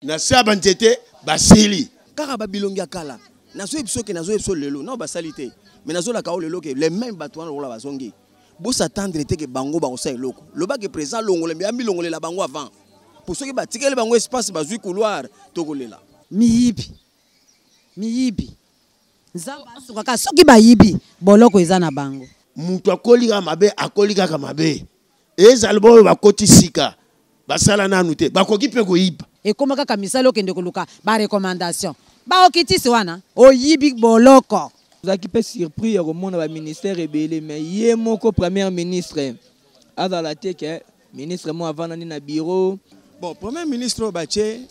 Na se ya banzete basili. Kaka ba bilongi ya kala. Nazo yebisa yo ke nazo yebisa yo lelo nao basali te mais nazo laka yo lelo ke les meme batu wana lokola bazongi bo s'attendre te ke bango bakosala eloko. Loba ke president alongola mais amilongolela bango avant po soki batikeli bango espace bazui couloir tokolela. Miyibi miyibi nzambe asuka kaka soki bayibi boloko eza na bango. Mutu akoli kaka mabe akoli kaka mabe ezala baoyo bakoti sika basala nanu te bakoki mpe koyiba. Ekoma kaka misala okende koluka ba recommandation ba okitisi wana oyibi boloko. Tozalaki mpe surpris ya komona ba ministères ebele mais ye moko premier ministre azala te que ministre moko avandani na bureau. Bon premier ministre oyo batie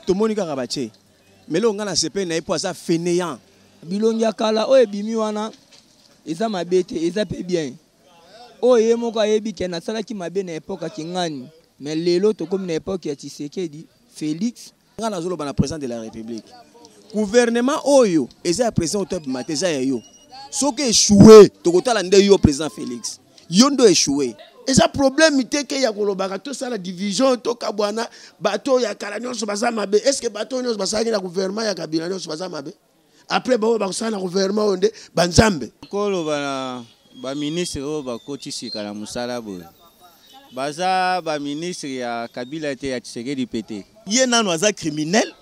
tomoni kaka batie mais eloko ngai nasepeli na ye mpo aza fainéant. Bilongi ya kala oyo ebimi wana eza mabe te eza mpe bien. Oyo ye moko ayebi ke nasalaki mabe na epoque ya Kingani mais lelo tokomi na epoque ya Tshisekedi Felix. Nga nazoloba na president de la republique gouvernement oyo eza ya president oto abima te eza ya yo soki echoue tokotala nde yo president Felix yo nde echoue. Eza problème te ke ya kolobaka tosala division tokabwana bato ya kala nyonso baza mabe est ce que bato nyonso basalaki na gouvernement ya Kabila nyonso baza mabe? Après bango bakosala na gouvernement oyo nde banzambe. Koloba na ba ministre oyo bakoti sika na mosala boye baza ba ministre ya Kabila te ya Tshisekedi pe te. Ye nanu aza criminel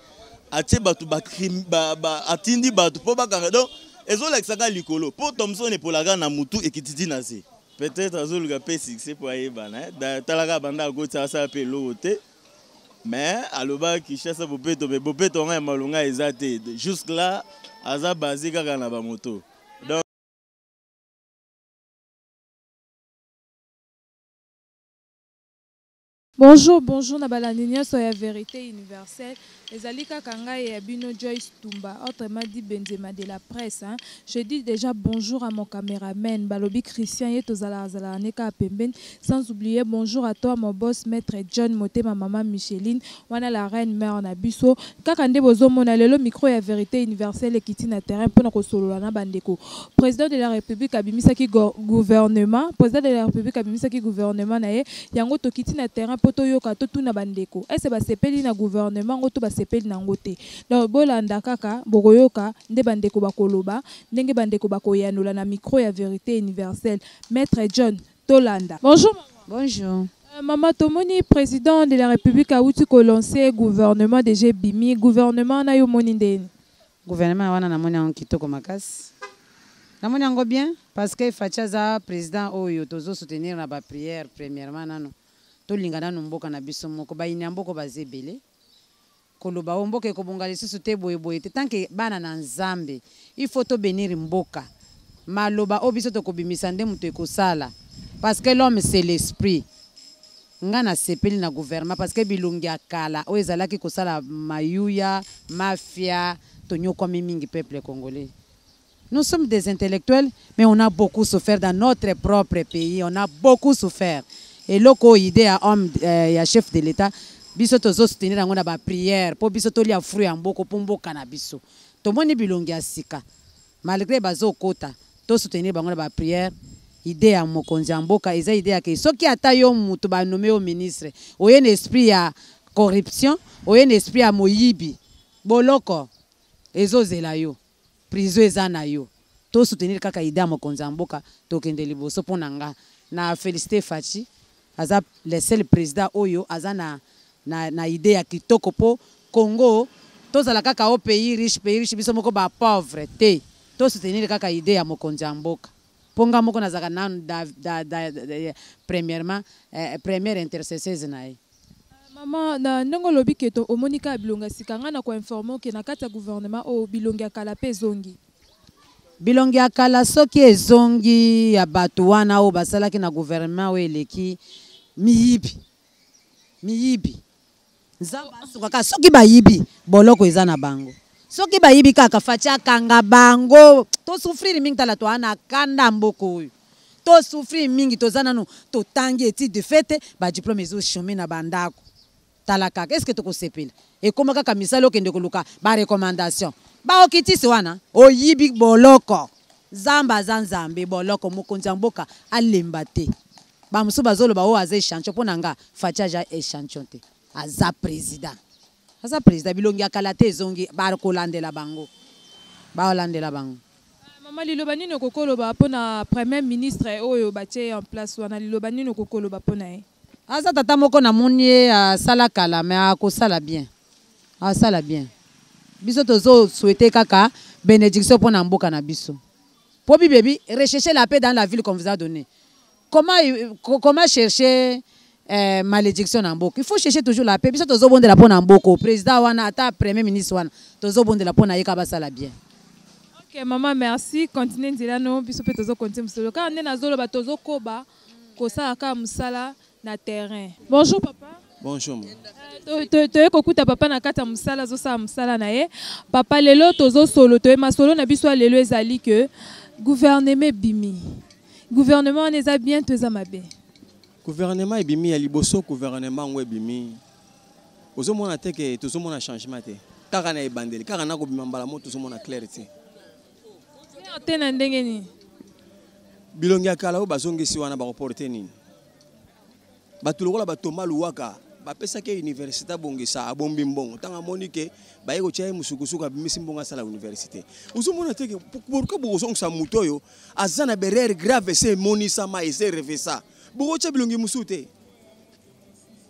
atie bato ba crime ba, ba atindi bato po bakanga donc ezolakisa kaka likolo po Thomson epolaka na mutu ekiti ti na se. Peut-être azoluka pe succès po ayebana eh. Tala kaka banda akoti asala pe eloko te. Mais aloba Kinshasa bopeto mais bopeto yango ya malonga eza te jusque là aza base kaka na ba moto donc. Bonjour bonjour na balandi nionso ya verite universelle ezali kaka ngai ya bino Joyce Tumba autrement dit Benzema de la presse hein je dis dejà bonjour à mon cameraman balobi Christian ye tozalaka zalaka ne kaka pembeni Sans oublier bonjour à toi mon boss maitre John motema maman Micheline wana la reine mère na biso kaka nde bozo mona lelo micro ya verite universelle ekiti na terrain pona kosolola na ba ndeko président de la république abimisaki gouvernement président de la république abimisaki gouvernement na ye yango tokiti na terrain po toyoka totuna ba ndeko est-ce basepeli na gouvernement ngo to basepeli na ngo te donc bolanda kaka bokoyoka nde ba ndeko bakoloba ndenge ba ndeko bakoyanola na micro ya verite universelle maitre John Tolanda. Bonjour maman. Bonjour. Euh, maman tomoni président de la République awuti ko lancer gouvernement déjà bimi gouvernement na yo moni ndeni. Gouvernement wana namoni yango kitoko makasi. Namoni yango bien parce que Fatshi aza président oyo tozo soutenir na ba prières premièrement nanu. Tolinga nanu mboka na biso moko bayini ya mboka baza ebele. Koloba oh mboka ekobonga lisusu te boye boye te tant que bana na nzambe il faut to benir mboka maloba oyo biso tokobimisa nde moto ekosala parce que l'homme c'est l'esprit nga nasepeli na gouvernement parce que bilongi ya kala oyo ezalaki kosala mayuya mafia tonyokwami mingi peuple congolais. Nous sommes des intellectuels, mais on a beaucoup souffert dans notre propre pays. On a beaucoup souffert. Et loko idée ya homme euh, ya chef de l'État, biso tozo soutenir yango na ba prière po biso tolia fruit ya mboko po mboka na biso. Tomoni bilongi ya sika. Malgré bazo kota, to soutenir bango na ba prière. Idée ya mokonzi ya mboka eza idée ya ke soki ata yo mutu ba nommé yo ministre, oye na esprit ya corruption, oye na esprit ya moyibi, boloko ezozela yo. Prison eza na yo. To soutenir kaka idee ya mokonzi ya mboka tokende liboso pona nga na felicite Fatshi aza le seul president oyo aza na na, na idee ya kitoko po Congo tozala kaka o pays riche pays riche biso moko ba pauvre te to soutenir kaka idee ya mokonzi ya mboka po nga moko nazalaka nanu da, da, da, da, premièrement eh, première intercesseuse na ye. Maman, na ndenge olobi ke to omoni kaka bilongi ya sika, ngai na ko informer yo ke na kati ya gouvernement oyo bilongi ya kala pe ezongi. Bilongi ya kala soki ezongi ya batu wana oyo basalaki na gouvernement oyo eleki miyibi miyibi Nzambe asuka kaka soki bayibi boloko eza na bango soki bayibi kaka Fatshi akanga bango to souffrir mingi tala toa na kanda mboka oyo to souffrir mingi toza nanu totangi etude de fait ba diplome ezo chômer na bandako tala kaka est ce que tokosepela ekoma kaka misala okende koluka ba recommandation ba okitisi wana oyibi boloko Nzambe aza Nzambe boloko mokonzi ya mboka alemba te Ba mosusu bazoloba oyo aza echantillon mpo na nga Fatshi aza echantillon te aza president. Aza président, bilongi ya kala te ezongi, bakolandela bango, bakolandela bango. Mama, liloba nini okoki koloba mpona premier ministre oyo batie en place wana? Liloba nini okoki koloba mpona ye? Aza tata moko, namoni ye asala kala, mais akosala bien, asala bien. Biso tozosouhaiter kaka bénédiction mpona mboka na biso. Po bibebi rechercher la paix dans la ville qu'on vous a donnée. Comment chercher malédiction na mboka? Il faut chercher toujours la paix. Biso tozobondela mpona mboka. Président wana, ata premier ministre wana, tozobondela mpona ye, ka basala bien. Ok mama, merci. Continue nzela no, biso mpe tozocontinuer mosolo kaka nde nazoloba, tozokoba kosala kaka mosala na terrain. Bonjour papa. Bonjour. Toye kokuta papa na kati ya mosala, azosala mosala na ye. Papa, lelo tozosolo, toye masolo na biso ya lelo ezali ke gouvernement ebimi. Gouvernement wana eza bien to eza mabe? Gouvernement ebimi ya liboso, gouvernement yango ebimi, ozomona te ke tozomona changement te. Kaka na ebandeli, kaka na kobima mbala moko, tozomona clair te. Te na ndenge nini? Bilongi ya kala oyo bazongisi wana, bakoporter nini? Bato lokola batoma Luwaka, bapesaki ye université abongisa, abombi mbongo. Ntango amoni ke baye kotia ye mosukusuku, abimisi mbongo, asala université. Ozomona te ke pourquoi bokozongisa moto oyo aza na baerreur grave ese emonisama, ese revesa? Bokotia bilongi mosusu te,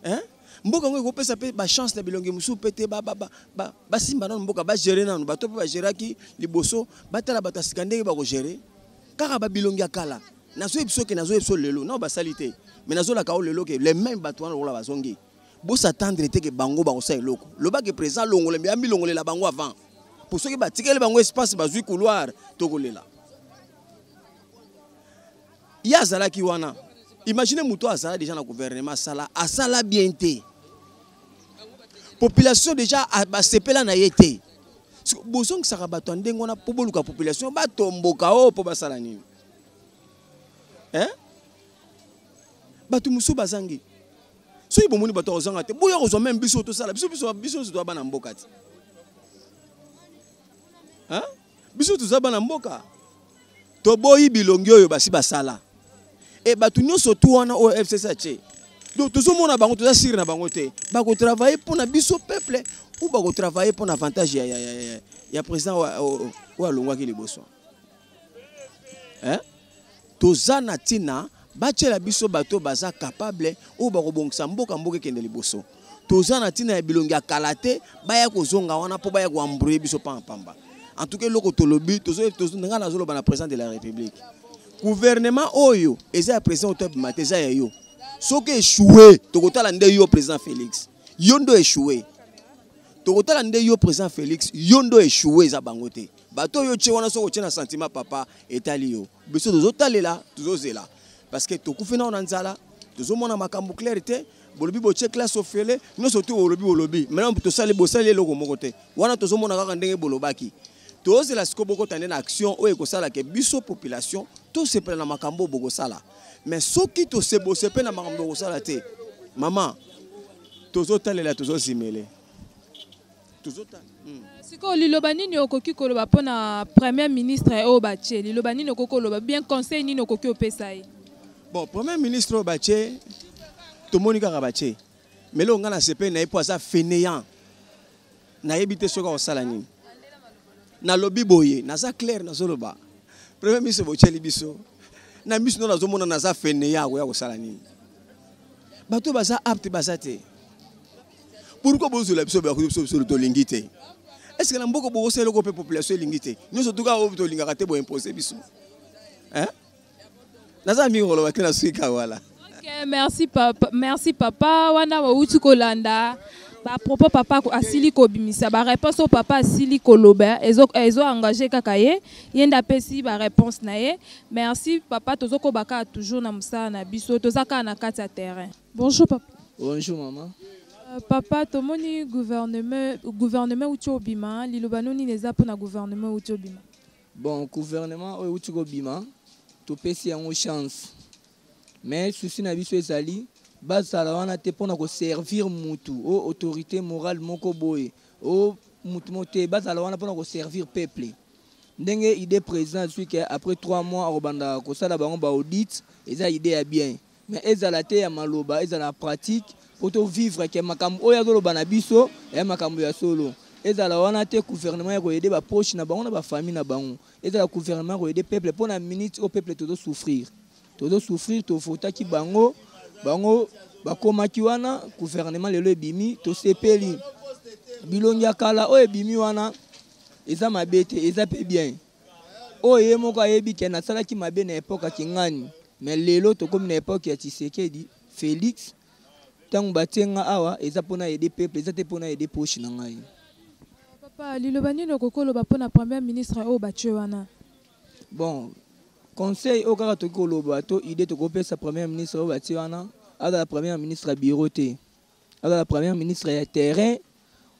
hein? Mboka yango ekopesa mpe bachance na bilongi mosusu mpe te. Basimba nano mboka, bagérer nano bato mpe bagéraki liboso, batala bato ya sika ndenge bakogérer. Kaka babilongi ya kala, nazoyebi soki nazoyebi so lelo nao basali te, mais nazolaka o lelo ke les mêmes bato wana lokola bazongi, bos'attendre te ke bango bakosala eloko. Lobaki président alongola, amilongolela bango avant, po soki batikeli bango espace, bazwi couloir, tokolela. Ye azalaki wana, imagine moto azala déjà na gouvernement, asala, asala bien te, population déjà basepela na ye te. Bozongisaka bato ya ndenge wana mpo boluka population batomboka oyo mpo basala nini, hein? Bato mosusu bazangi. Soki bomoni bato akozanga te, boya kozwa même biso tosala. Biso nyonso toza bana mboka te, hein? Biso toza bana mboka, toboyi bilongi oyo basi basala. E bato nyonso tu wana oyo FCC atie, donc tozomona bango, toza sûr na bango te bakotravailler mpo na biso peuple ou bakotravailler mpo na avantage ya président oyo alongwaki liboso, hein? Toza na ntina batiela biso bato baza capable, oyo bakobongisa mboka, mboka ekende liboso. Toza na ntina ya bilongi ya kala te baya kozonga wana mpo baya koembrouiller biso pambapamba. En tout cas, eloko tolobi, nga nazoloba na président de la République, gouvernement oyo eza ya président otobima te, eza ya yo. Soki échoué, tokotala nde yo président Félix, yo nde échoué. Tokotala nde yo président Félix, yo nde échoué, eza bango te. Bato oyo tie wana, soki otie na sentiment, papa, etali yo. Biso tozotalela, tozozela, parce que tokufi nao na nzala, tozomona makambo clair te. Bolobi botie classe ofele, nyonso te olobi, olobi. Maintenant tosali, bosali eloko moko te. Wana tozomona kaka ndenge bolobaki. Tozela sikoyo bokota nde na action oyo ekosalaka biso population tosepela na makambo oyo bokosala. Mais soki tosebosepe na makambo bokosala te, mama, tozotalela, tozozimele, tozotala. Sikoyo liloba nini okoki koloba mpona premier ministre oyo batie? Liloba nini okoki koloba bien? Conseil nini okoki opesa ye? Bon, premier ministre oyo batie, tomoni kaka batie, mais eloko ngai nasepeli na ye, mpo aza fainéant, nayebi te soki akosala nini. Nalobi boye, naza clair, nazoloba premier ministre botieli biso na miso no, nazomona naza fainéant, akoya kosala nini? Bato baza apte baza te. Pourquoi bozwela biso biso biso tolingi te? Est ce que na mboka bokosala eloko mpe population elingi te? Nyonso tuka oyo tolingaka te, boimpose biso, hein? Naza mingi koloba te, na suka wala. Ok, merci papa, merci papa. Wana wauti kolanda bapropos papa asili kobimisa, baréponse oyo papa asili koloba ezo engage kaka ye, ye nde apesi baréponse na ye. Merci papa, tozokoba kaka toujours na mosala na biso, toza kaka na kati ya terrain. Bonjour papa. Bonjour maman. Papa, tomoni gouvernement uti obima. Liloba no nini eza mpona gouvernement uti obima? Bon, gouvernement oyo euti kobima, topesi yango chance, mais souci na biso ezali bazala wana te mpona koservir mutu o autorité morale moko boye o mutu moko te. Bazala wana mpona koservir peuple. Ndenge idée président azwi ke après 3 mois akobanda kosala bango baaudit, eza idée ya bien. Mais ezala te ya maloba, ezala na pratique mpo tovivre ke makambo oyo azoloba na biso ya makambo ya solo. Ezala wana te gouvernement ya koyede bapoche na bango na bafamille na bango. Ezala gouvernement ya koyede peuple mpo na minute oyo peuple tozosouffrir. Tozosouffrir, tovotaki bango, bango bakomaki wana, gouvernement lelo ebimi, tosepeli. Bilongi ya kala oyo ebimi wana eza mabe te, eza pe bien. Oyo ye moko ayebi ke nasalaki mabe na époque ya Kingani, mais lelo tokomi na époque ya Tshisekedi Félix. Ntango batie nga awa eza mpona aider peuple, eza te mpona aider poche na ngai. Papa, liloba nini okoki koloba mpona premier ministre oyo batie wana? Bon, conseil oyo kaka tokoki koloba to idée tokopesa premier ministre oyo batie wana, azala premier ministre ya bureau te, azala premier ministre ya terrain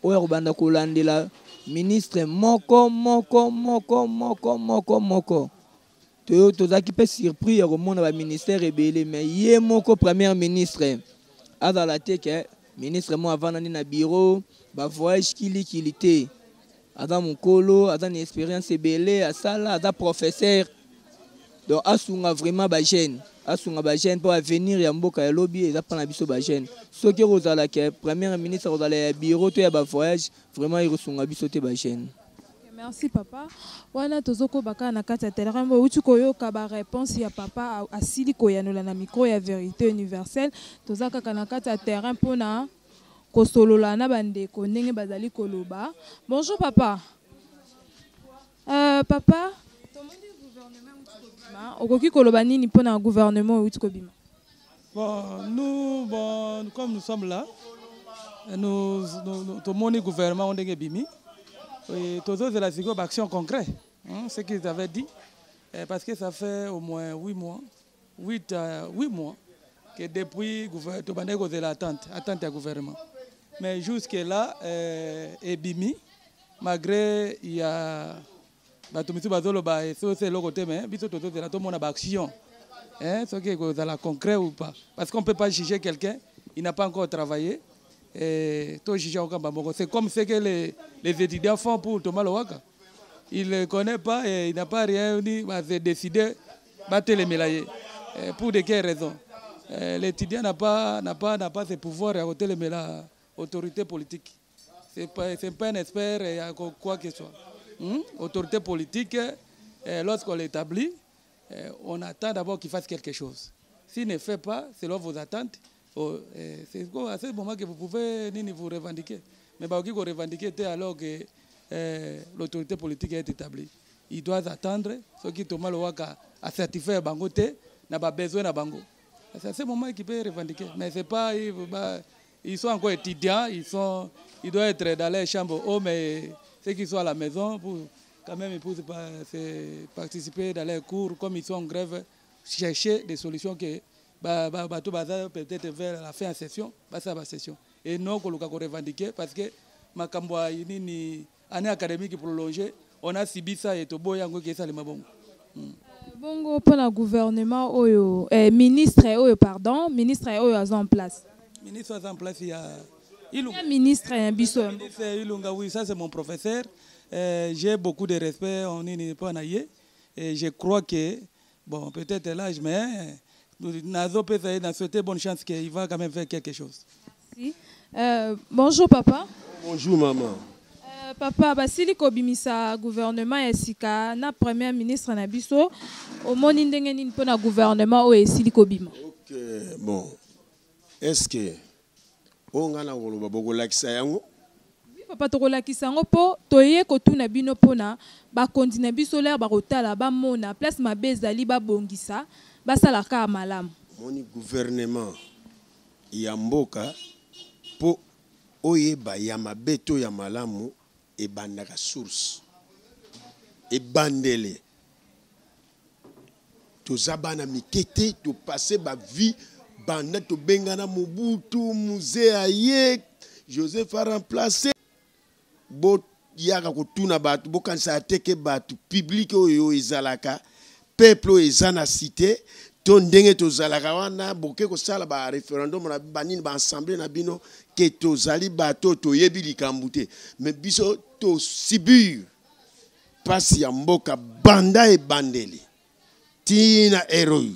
oyo akobanda kolandela ministre moko moko moko moko moko moko. Toyo tozalaki mpe surpris ya komona ba ministère ebele, mais ye moko premier ministre azala te ke ministre moko avandani na bureau, ba voyage kilikili te. Aza mokolo, aza na expérience ebele, asala, aza professeur. Donc asunga vraiment ba jeunes, asunga ba jeunes pour avenir ya mboka ya lobi eza mpona biso ba jeunes. Soki ekozala ke premier ministre akozala ya bureau to ya ba voyage, vraiment ekosunga biso te ba jeunes. Merci papa. Wana tozokoba kaka na kati ya terrain boye, outi koyoka ba réponse ya papa asili koyanola na micro ya vérité universelle. Toza kaka na kati ya terrain mpona kosolola na bandeko ndenge bazali koloba. Bonjour papa. Papa, tomoni gouvernement euti kobima, okoki koloba nini mpona gouvernement euti kobima? Bon, nous, bon, comme nous sommes là, nous, nous, nous, tomoni gouvernement ndenge ebimi, et tozozela sikoyo ba action concrète, hein, ce qu'ils avaient dit, eh, parce que ça fait au moins 8 mois, 8 mois que depuis tobandaki kozela attente ya gouvernement. Mais jusque là, ebimi, malgré il y a bato misusu bazoloba soki eloko te, mais biso tozozela tomona ba action, hein, soki ekozala concret ou pas, parce qu'on peut pas juger quelqu'un, il n'a pas encore travaillé. Et to juger encore moko, c'est comme ce que les étudiants font pour Thomas Lowaka. Il ne connaît pas et il n'a pas rien dit, bah, c'est décidé, batelemela ye. Et pour de quelle raison? L'étudiant n'a pas ce pouvoir à kotelemela autorité politique. C'est pas un expert et quoi que ce soit. Autorité politique, lorsqu'on l'établit, on attend d'abord qu'il fasse quelque chose. S'il ne fait pas, selon vos attentes, oh, c'est à ce moment que vous pouvez nini vous revendiquer. Mais bah, qui vous revendiquer alors que l'autorité politique est établie. Il doit attendre ce qui Thomas Lowaka a certifié bango te, n'a pas besoin de bango. C'est à ce moment qu'il peut revendiquer. Mais c'est pas, il, bah, ils sont encore étudiants, ils doivent être dans les chambres haut, mais ceux qui sont à la maison, pour, quand même, ils peuvent participer dans les cours, comme ils sont en grève, chercher des solutions que, bah, bah, bah, tout bazar, peut-être vers la fin de session, bah, ça va session. Et non, qu'on le revendiquer, parce que makambo ya nini, année académique prolongée, on a subi ça et tobo yango qui ça le mabongo. Bongo pour le gouvernement oyo, ministre oyo, pardon, ministre oyo aza en place. Ministre aza en place, il y a Ilunga. Il y a ministre ya biso. Ministre Ilunga, oui, ça c'est mon professeur. J'ai beaucoup de respect, on n'est pas naïe. Et je crois que, bon, peut-être l'âge, mais Nazo peut faire, souhaiter bonne chance qu'il va quand même faire quelque chose. Merci. Bonjour papa. Bonjour maman. Papa, basili kobimisa gouvernement ya sika na premier ministre na biso, omoni ndenge nini mpona gouvernement oyo esili kobima? Ok, bon. Est-ce que oyo nga na koloba bokolakisa yango? Oui, papa, tokolakisa yango mpo toye kotuna bino mpona bakonzi na biso lere bakotala, bamona place mabe ezali, babongisa, basala kaka malamu. Moni gouvernement ya mboka mpo oyeba ya mabe to ya malamu ebandaka source, ebandele. Toza bana mike te, topasse ba vie banda tobengana Mobutu, Mzee aye, Joseph a remplacé. Boyaka kotuna bato, bokanisa te ke bato public oyo ezalaka, peuple oyo eza na cité, to ndenge tozalaka wana, boke kosala ba référendum na banini, ba assemblée na bino, ke tozali bato toyebi likambo te. Mais biso tosubir pasi ya mboka banda ebandeli tina eroi.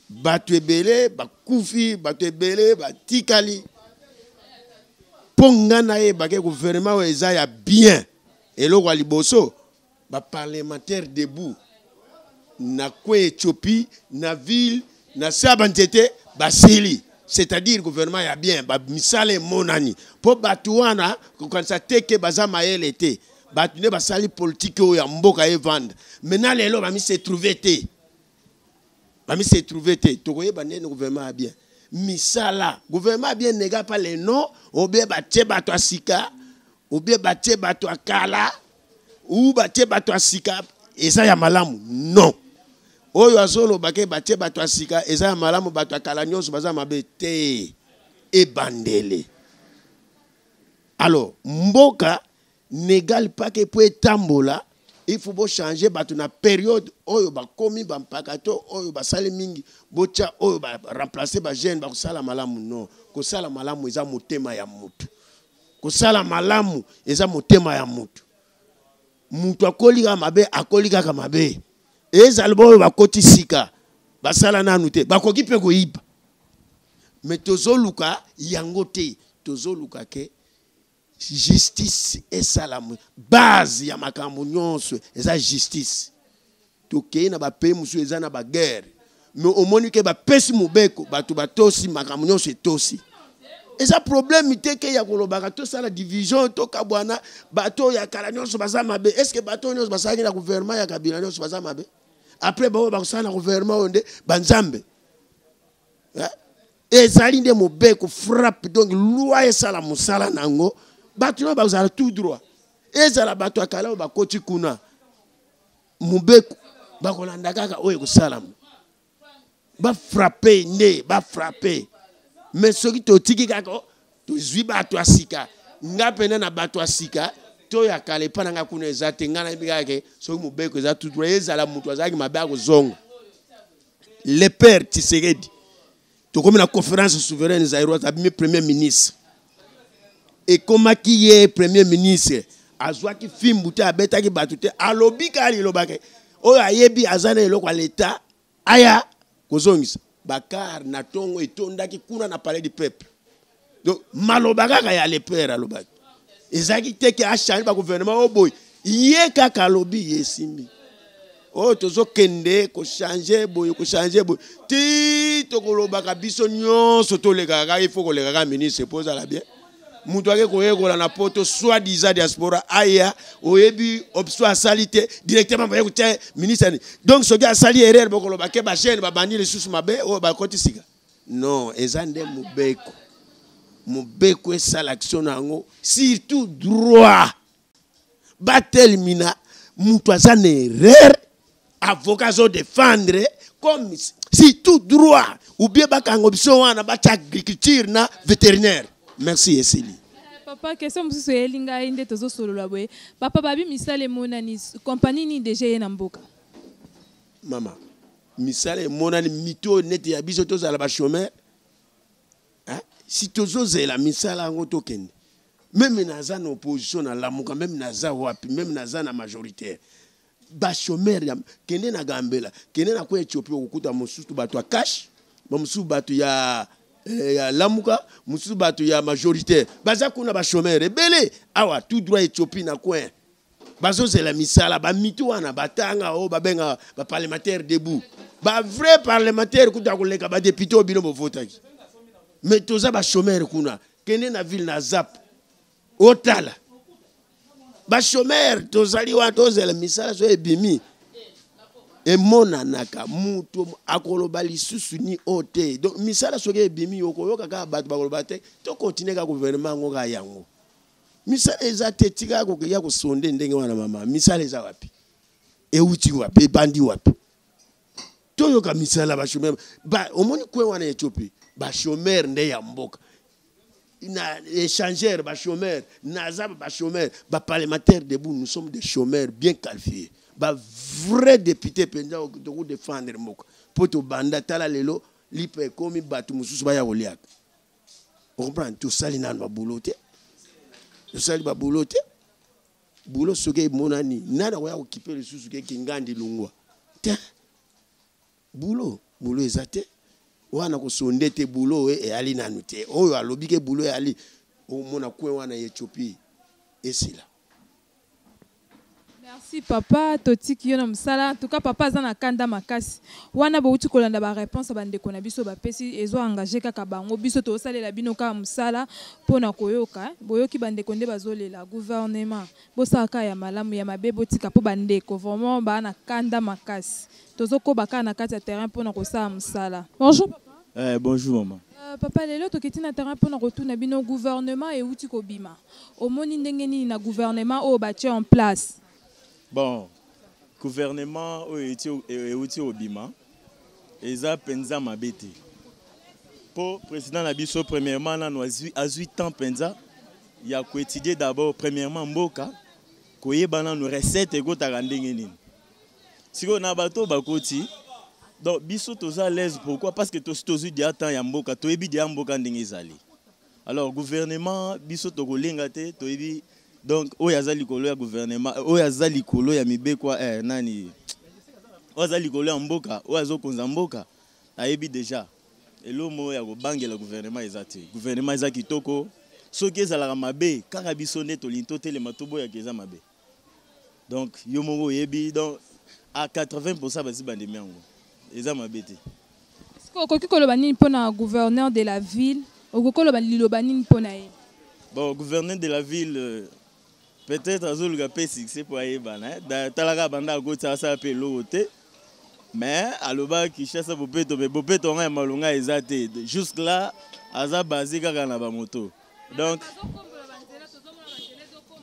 Bato ebele bakufi, bato ebele batikali. Mpo nga nayeba ke gouvernement oyo eza ya bien, eloko ya liboso ba parlementaire debout na coin Ethiopie, na ville, na se ya banzete basili. C'est-à-dire gouvernement ya bien, ba misala emonani. Mpo bato wana kokanisa te ke baza mayele te. Bato nde basali politique oyo ya mboka evanda. Maintenant lelo bami se trouver te. Bami se trouver te. Tokoyeba ndenge gouvernement ya bien. Misala, gouvernement ya bien nega pas les noms, obe batie bato ya sika, obe batie bato ya kala, ou batie bato ya sika eza ya malamu. Non. Oyo azoloba ke batie bato ya sika eza ya malamu, bato ya kala nyonso baza mabe te. Ebandele. Alors, mboka n'égale pas que po etambola, il faut bo changer bato na période oyo bakomi ba mpaka to oyo basali mingi, botia oyo ba remplacer ba jeunes bakosala malamu. Non, kosala malamu eza motema ya mutu. Kosala malamu eza motema ya mutu. Mutu akoli kaka mabe, akoli kaka mabe. Ezali boyo bakoti sika, basala nanu te, bakoki pe koyiba. Mais tozoluka yango te, tozoluka ke justice esalamu. Base ya makambo nyonso eza justice. Tokei na ba pays mosusu eza na ba guerre, mais omoni ke bapesi mobeko, bato batosi, makambo nyonso etosi. Eza problème te ke ya kolobaka tosala division, tokabwana, bato ya kala nyonso baza mabe. Est-ce que bato nyonso basalaki na gouvernement ya Kabila nyonso baza mabe? Après bango bakosala na gouvernement oyo nde banzambe. Hein? Ezali nde mobeko frappe, donc loi esala mosala nango, bato nyonso bazala tout droit. Ezala bato ya kala oyo bakoti kuna mobeko bakolanda kaka oyo ekosalama. Ba frappe nde, ba frappe. Mais soki totiki kaka, oh, tozwi bato ya sika, nga pena na bato ya sika to ya kala epa na nga kuna eza te. Nga nayebi kaka ke soki mobeko eza tout droit, ezala moto azalaki mabe akozonga. Le père Tshisekedi, tokomi na conférence souveraine zaïroise, abimi premier ministre. Ekomaki ye premier ministre, azwaki fimbu te, abetaki bato te, alobi kaka liloba ke oyo ayebi aza na eloko ya l'État aya kozongisa. Bakar na tongo etondaki kuna na palais du peuple. Donc maloba kaka ya le père alobaki, ezalaki te ke achange ba gouvernement oyo boye, ye kaka alobi ye esimbi. Oyo tozokende kochange boye, kochange boye, ti tokolobaka biso nyonso tolekaka kaka, il faut koleka kaka ministre po ozala bien. Moto ake koyekola na poto, soi-disant diaspora, aya oyebi option asali te, directement baye kotia ministre ni. Donc soki asali erreur, bokoloba ke ba chaîne babandi lisusu mabe oyo bakoti sika. Non, eza nde mobeko. Mobeko esala action na yango, surtout droit. Batelemina moto aza na erreur, avocat azo défendre comme si tout droit, ou bien bakanga biso wana batia agriculture na vétérinaire. Merci Esili. Papa, question mosusu eyeli ngai nde tozosolola boye. Papa, babi misala emonani, compagnie nini déjà ye na mboka? Mama, misala emonani mito neti ya biso tozala ba chômeur. Hein? Si tozozela misala yango tokende. Même naza na opposition na lamuka, même naza wapi, même naza na majoritaire. Ba chômeur ya kende na Gambela, kende na kwa Ethiopie okuta mosusu bato ya cash, ba mosusu bato ya lamuka, mosusu bato ya majoritaire. Baza kuna ba chômeur ebele awa tout droit Ethiopie na coin. Bazozela misala ba mitu wana batanga oyo babenga ba parlementaire debout. Ba vrai parlementaire kuta koleka ba député oyo bino bovotaki. Mais toza ba chômeur kuna, kende na ville na zap otala. Ba chômeur tozali wana tozela misala so ebimi. Emonanaka mutu akoloba lisusu ni o te. Donc misala soki ebimi okoyoka kaka bato bakoloba te, to continuer kaka gouvernement yango kaka yango. Misala eza te, tika ya kosonde ndenge wana mama. Misala eza wapi? Euti wapi? Ebandi wapi? Toyoka misala ba chômeur. Ba omoni kwe wana Ethiopie, ba chômeur nde ya mboka. Na échangeur ba chômeur, naza ba chômeur, ba parlementaire debout, nous sommes des chômeurs bien qualifiés. Ba vrai député penza toko défendre mboka. Po to banda tala lelo lipa ekomi bato mosusu baya koliaka. Comprendre, tosali nanu ba boulot te. Tosali ba boulot te. Boulot soki emonani, nani akoya kokipe lisusu ke kingandi longwa. Te. Boulot, boulot eza te. Wana kosonde te boulot eyali nanu te. Oyo alobi ke boulot eyali omona coin wana ya Ethiopie esila. Merci papa, totiki yo na mosala. En tout cas papa aza na kanda makasi. Wana bowuti kolanda ba réponse ya bandeko na biso bapesi ezo engager kaka bango. Biso tozosalela bino kaka mosala mpo na koyoka. Boyoki bandeko nde bazolela gouvernement. Bosala kaka ya malamu ya mabe botika mpo bandeko vraiment ba na kanda makasi. Tozokoba kaka na kati ya terrain mpo na kosala mosala. Bonjour papa. Eh, bonjour maman. Papa lelo tokiti na terrain mpo na kotuna bino gouvernement euti kobima. Omoni ndenge nini na gouvernement oyo batie en place? Bon, gouvernement oyo euti kobima eza mpenza mabe te. Po président na biso premièrement nanu azwi temps mpenza ya koétudier d'abord premièrement mboka, koyeba nanu recette ekotaka ndenge nini. Sikoyo na bato bakoti donc biso toza à l'aise. Pourquoi? Parce que tosi tozwi dia temps ya mboka, toyebi dia mboka ndenge ezali. Alors gouvernement biso tokolenga te, toyebi donc oyo aza likolo ya gouvernement, oyo aza likolo ya mibeko, nani oyo aza likolo ya mboka, oyo azokonza mboka ayebi déjà eloko ya kobangela gouvernement eza te. Gouvernement eza kitoko, soki ezalaka mabe kaka biso nde tolingi totelema toboyaka eza mabe. Donc yo moko oyebi donc à 80% basi bandemi yango eza mabe te. Est-ce que okoki koloba nini mpona gouverneur de la ville? Okoki koloba liloba nini mpona ye? Bon, gouverneur de la ville peut-être azoluka mpe succès mpo ayebana, eh. Talaka banda akoti asala mpe eloko te, mais aloba Kinshasa bopeto, mais bopeto yango ya malonga eza te. Jusque là aza basé kaka na bamoto, donc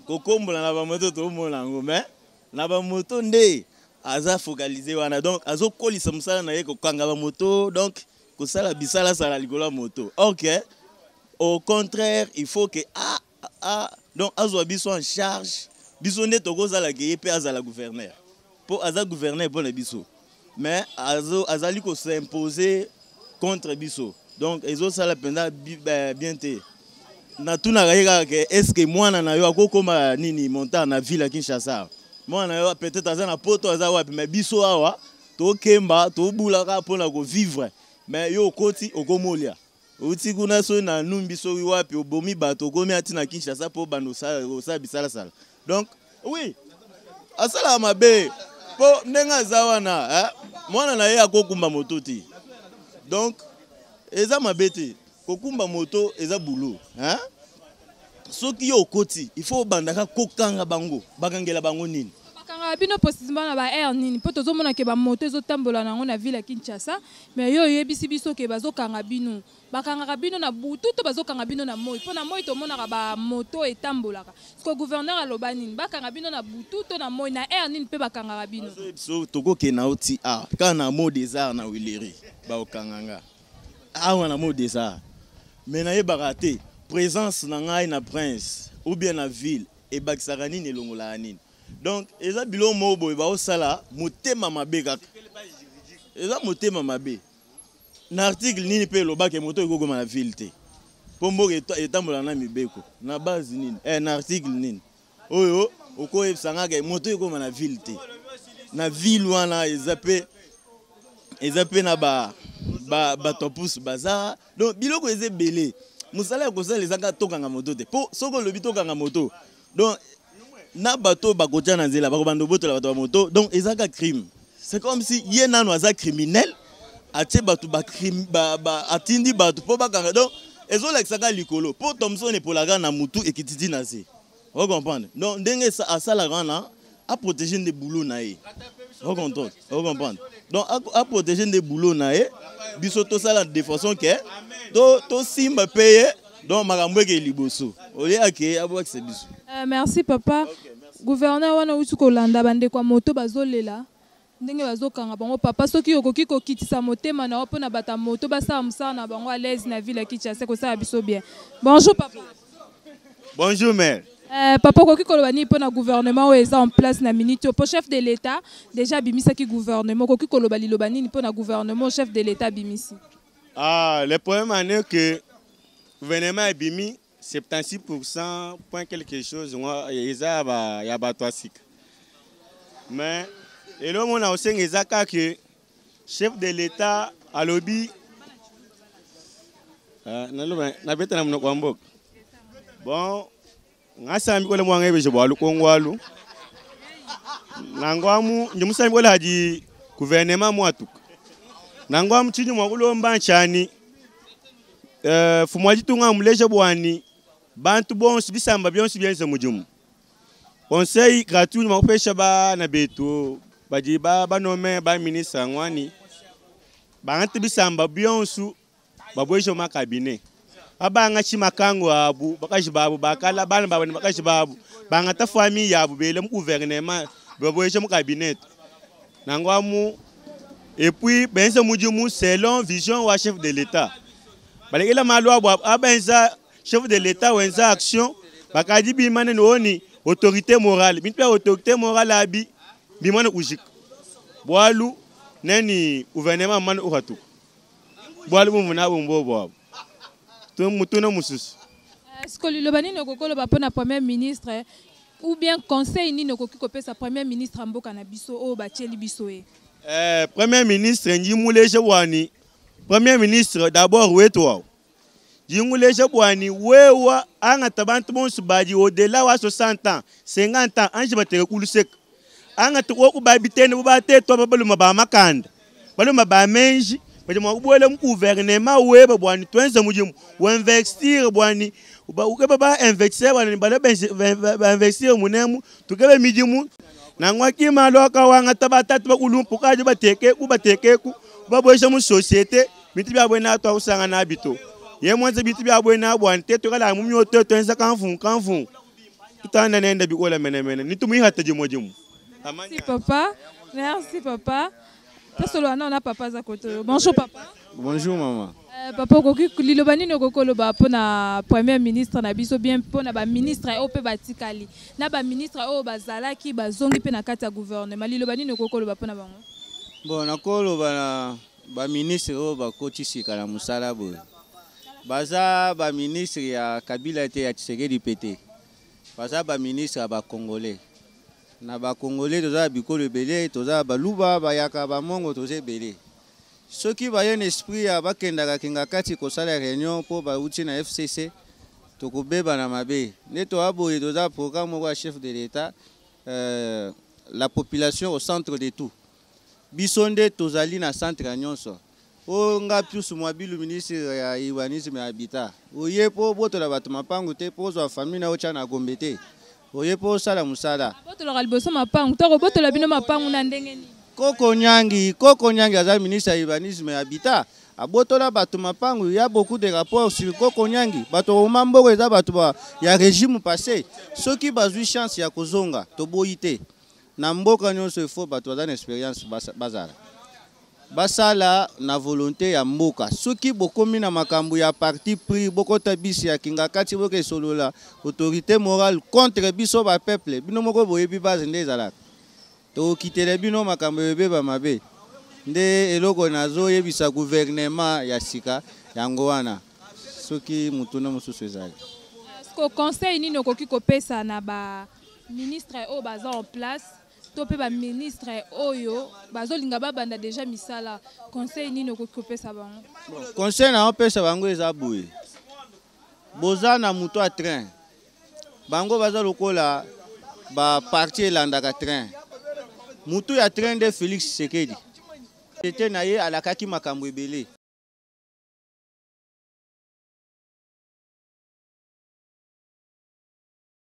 kokombola na bamoto tomona yango, mais na bamoto nde aza focalisé wana. Donc azokolisa mosala na ye kokanga bamoto, donc kosala bisalasala likolo ya moto. Ok, au contraire il faut que donc azwa biso en charge, biso nde tokozalaka ye mpe azala gouverneur, mpo aza gouverneur mpo na biso, mais azali kos'imposer contre biso, donc ezosala mpenza bien te. Natunaka ye kaka ke est ce que mwana na yo akokóma nini montant na ville ya Kinshasa? Mwana na yo peut-être aza na poto, aza wapi, mais biso awa tokemba tobulaka mpona kovivre, mais yo okoti okomolia outi kuna soki na numbi soki wapi, obomi bato, okomi ati na Kinshasa mpo bando osala bisalasala. Donc oui, asalaka mabe mpo ndenge aza wana, mwana na ye akokumba moto te, donc eza mabe te. Kokumba moto eza boulot, hein? Soki yo okoti, il faut obandaka kokanga bango, bakangela bango nini? Bakangaka bino précisément na ba aire nini? Mpo tozomona ke bamoto ezotambola nango na ville ya Kinshasa, mais yo oyebisi biso ke bazokanga bino. Bakangaka bino na butu to bazokanga bino na moi? Mpo na moi tomonaka bamoto etambolaka. Siko gouverneur aloba nini? Bakanga bino na butu to na moi, na aire nini mpe bakangaka bino? Biso tokokende na oti a kaka na mot des arts na Huilerie, bakokanga nga awa na mot des arts, mais nayebaka te présence na ngai na prince ou bien na ville ebakisaka nini, elongolaka nini. Donc eza biloko moko boye baosala motema mabe, kaka eza motema mabe. Na article nini mpe elobaki moto ekokoma na ville te? Mpo mboka etambola na mibeko na base nini? Na article nini oyo okoyebisa ngaka moto ekoma na ville te? Na ville wana eza mpe na bato ya pusu baza. Donc biloko eza ebele, mosala ya kosala eza kaka tokanga moto te, mpo soki olobi tokanga moto, donc na bato bakotia na nzela bakobanda obotola bato ya moto. Donc eza kaka crime, c'est comme si ye nano aza criminel, atie bato atindi bato mpo bakanga. Donc ezolakisa kaka likolo, mpo Thomson epolaka na mutu ekiti ti na se, ocomprendre? Donc ndenge asalaka wana, aprotéger nde boulot na ye, ocomprendre? Donc aprotéger nde boulot na ye, biso tosala de façon ke tosimba mpe ye, donc makambo eke liboso olie ake abwakisa biso. Merci papa. Okay, gouverneur wana outi kolanda bandeko ya moto bazolela ndenge bazokanga bango. Papa, soki okoki kokitisa motema na yo mpona bato ya moto basala mosala na bango à l'aise na ville ya Kinshasa, kosala biso bien. Bonjour papa. Bonjour mère. Papa, okoki koloba nini mpona gouvernement oyo eza en place na minute oyo? Po chef de l'État déjà abimisaki gouvernement. Okoki koloba liloba nini mpona gouvernement chef de l'État abimisi? Ah, le problème en est que gouvernement ebimi 76% point quelque chose eza ya bato ya sika, mais eloko na osenga eza kaka chef de l'État alobi Ah, naloba nabeta na monoko ya mboka bon ngasambi kole mwanga ebeje bwa lukongo alu nango amu ndi musambi kole hadi gouvernement mwatuka nango amu chini mwa kulomba nchani eh, fumu wa ditunga amuleje bwani bantu bonso bisamba bionso bienze mudimu conseil gratuit mwa kupesha bana betu badi ba banome ba ministre ngwani bangati bisamba bionso babweje mu makabine abanga makango abu bakaji babu bakala bana babo ne bakaji babu bangata famille yabu bele mu gouvernement babweje mu cabinet nango amu et puis benze mudimu selon vision wa chef de l'état balekela malu abo abenza chef de l'état wenza action bakadi bimane noni autorité morale bintu bya autorité morale abi bimane kujika bwalu neni gouvernement mane uhatuka bwali bumvu na bumbo bwabo mutuna mususu siko liloba nini okoki koloba mpona premier ministre ou bien conseil nini okoki kopesa premier ministre ya mboka na biso oyo batieli biso ye? Eh, premier ministre njimuleje bwani premier ministre d'abord wetu wao jinguleje bwani wewa angata bantu bonso badi au-delà wa 60 ans 50 ans anji bateke kuluseka angata woku babitene bubatetwa babaluma ba makanda baluma ba menji badi mwa kubwela mu gouvernement weba bwani twenze mudimu wainvestir bwani ukeba ba investir bwani bala ba investir munemu tukebe midimu nangwa kima loka wangata batatu bakulumpu kaje bateke ku bateke ku babwesha mu société bintu bya bwena to usanga na bito ye mwanze bintu bya bwena bwani te tukala mu myoto twenza kanfu kanfu tutanda nenda bikola menemene nitumuihata jimo jimo. Merci papa, merci papa. Tosolola na papa aza kote oyo. Bonjour papa. Bonjour maman. Papa okoki liloba nini okoki koloba mpona premier ministre na biso bien mpona baministre oyo mpe batikali na baministre oyo bazalaki bazongi mpe na kati ya gouvernement, liloba nini okoki koloba mpona bango? Bon, nakoloba na baministre oyo bakoti sika na mosala boye, baza baministre ya Kabila te, ya Tshisekedi mpe te, baza baministre ya bacongolais. Na bacongolais toza na bikolo ebele, toza baluba, bayaka, bamongo, toza ebele. Soki baye na esprit ya bakendaka kinga kati kosala réunion mpo bauti na FCC, tokobeba na mabe. Nde toa boye, toza programme moko ya chef de l'État, la population au centre de tout. Biso nde tozali na centre ya nyonso. O nga Pius Mwabilu, ministre ya urbanisme ya habitat, oye mpo botola bato mapangu te, mpo ozwa famille na otya na Gombe te, oye mpo osala mosala. Botolaka liboso mapangu to kobotola bino mapangu na ndenge nini? Koko Nyangi, Koko Nyangi aza ministre ya urbanisme ya habitat, abotola bato mapangu. Ya beaucoup de rapports sur Koko Nyangi. Bato oma mboko eza bato ba ya régime passé. Soki bazwi chance ya kozonga, toboyi te. Na mboka nyonso il faut bato baza na expérience bazala. Basala na volonté ya mboka. Soki bokomi na makambo ya parti pris, bokota bisi ya kinga kati, boke solola autorité morale contre biso ba peuple. Bino moko boyebi base nde ezalaka. Tokitele bino makambo ebeba mabe. Nde eloko nazoyebisa gouvernement ya sika yango wana. Soki mutuna mosusu ezali. Ko conseil nini okoki kopesa na ba ministre oyo baza en place to mpe ba ministre oyo bazolinga babanda déjà misala, conseil nini okoki kopesa bango? Conseil na opesa bango eza boye. Boza na moto ya train. Bango baza lokola ba parti elandaka train. Moto ya train nde Félix Tshisekedi. Tete na ye alakaki makambo ebele.